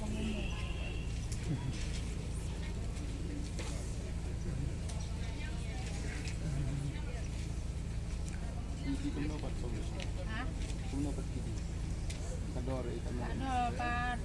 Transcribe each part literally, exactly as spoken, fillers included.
ka mumung. Ha? Ka dor pat.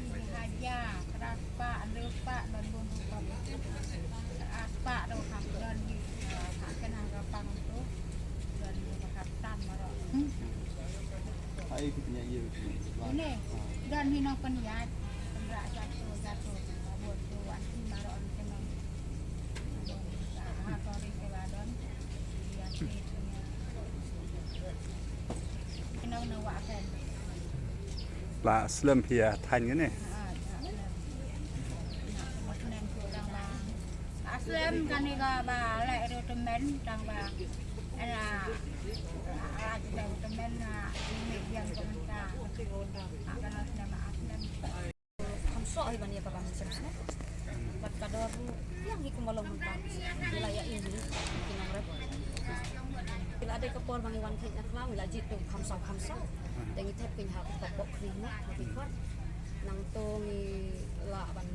Ïa haja, kra spah, hynriew spah, don bun rukom. Kra spah, don hap, don hi, ha, ha, kena ka pang tu. Don hi, ha, tan, maro. Ai, kita nya, iya. Ini, don hi nong pynïaid, pynrah jatuh, jatuh, babun tu, wan hi, maro, wan hi, nong. Ha, sorry, ke ba don. Iya, hi, punya. Kena, kena, wak, kan. La slem phi ïa thaiñ kane? Aslem kane ka ba leh ruh tymmen tang ba. Ela, ala jubel tymmen na limit yang ka mynta. Akala slem aslem. Kham soh hi ban ïa ka ban shem snem. Bad ka dor ruh biang hi kumba long mynta. Ila ïa im hi ki nongrep. Ila dei ka por ba ngi wan kheit na khlaw, ila jied tu kham saw kham saw. Te ngi thep kein ha ka pok khri na ha ki khot. Nangto ngi lah ban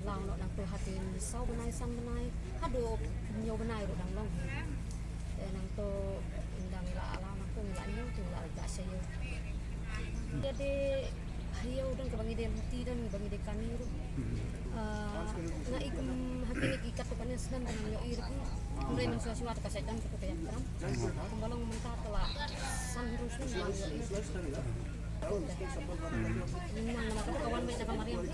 law noh nangto ha ki saw bnai san bnai. Haduh hynñiew bnai ruh dang long hi. Te nangto ynda ngi la law nangto ngi la ñiew te ngi la rta sha ïew. Ïa dei ha ïew don kaba ngi dei luti don kaba ngi dei kani ruh. Ah, nga i kum ha kine ki katto katne snem ba ngi ïohi ruh. Hynrei mynshuwa shuwa te ka shait don katto ka ïa kram. Kumba long mynta te la san hynriew snem ba ngi ïohi ruh. Nang namar kata ka wan beit na ka mariang.